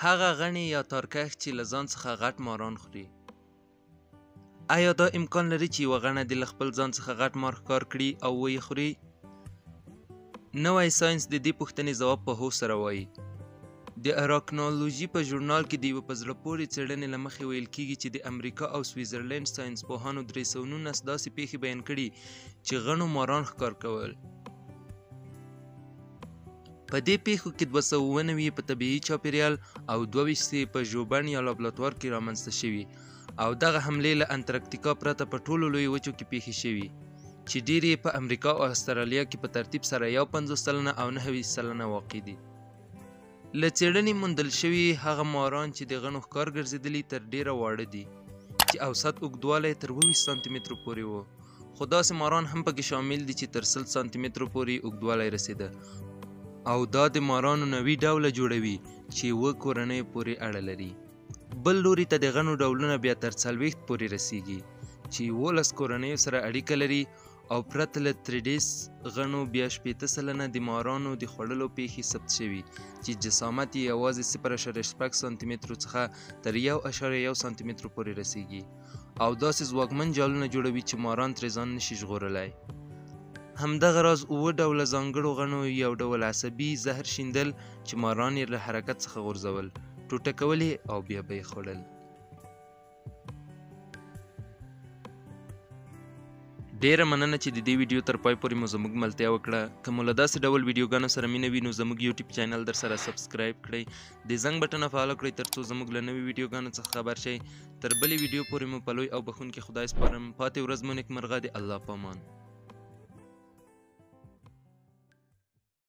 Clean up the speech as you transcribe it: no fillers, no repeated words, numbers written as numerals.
هغه غڼې یا تارکښ چې له ځان څخه غټ ماران خوري. ایا دا امکان لري چې یوه غڼه دې له خپل ځان څخه غټ مار ښکار کړي او ویې خوري؟ نوی ساینس د دې پوښتنې ځواب په هو سره وایي. د اراکنولوژي په ژورنال کې د یوه په زړه پورې څېړنې له مخې ویل کیږي چې د امریکا او سویزرلینډ ساینسپوهانو 319 داسې پیښې بیان کړي چې غڼو ماران ښکار کول. په دې پیښو کې 297 یې په طبیعي چاپیریال او 22 یې په ژوبڼ یا لابراتوار کې رامنځته شوي او دغه حملې له انترکتیکا پرته په ټولو لویو وچو کې پیښې شوي چې ډېرې یې په امریکا او استرالیا کې په ترتیب سره 51% او 29% واقع دي. له څېړنې موندل شوي هغه ماران چې د غڼو ښکار ګرځېدلي تر ډېره واړه دي چې اوسط اوږدوالی تر 27 سانتي مترو پورې و، خو داسې ماران هم پکې شامل دي چې تر 100 سانتي مترو پورې اوږدوالی رسېده او دا د مارانو نوي ډوله جوړوي چې 7 کورنیو پورې اړه لري. بل لوري ته د غڼو ډولونه بیا تر 40 پورې رسیږي چې 11 کورنیو سره اړیکه لري او پرته له تریډیس غڼو بیا 60% د مارانو د خوړلو پیښې ثبت شوي چې جسامت یې یوازې 0.6 سانتي مترو څخه تر 1.1 سانتي مترو پورې رسیږي او داسې ځواکمن جالونه جوړوي چې ماران ترې ځان نشي ژغورلی. همدغه راز 7 ډوله ځانګړو غڼو یو ډول عصبي زهر شیندل چې ماران یې له حرکت څخه غورځول، ټوټه کول یې او بیا به یې خوړل. ډیره مننه چې د دې ویډیو تر پای پورې مو زموږ ملتیا وکړه. که مو له داسې ډول ویډیوګانو سره مینه وي نو زموږ یوټیوب چینل در سره subscribe کړئ، د زنګ بټنه فعاله کړئ ترڅو زموږ له نوي ویډیوګانو څخه خبر شئ. تر بلې ویډیو پورې مو په لوی او بخښونکي خدای سپارم. پاتې ورځ مو نیکمرغه، د الله په امان.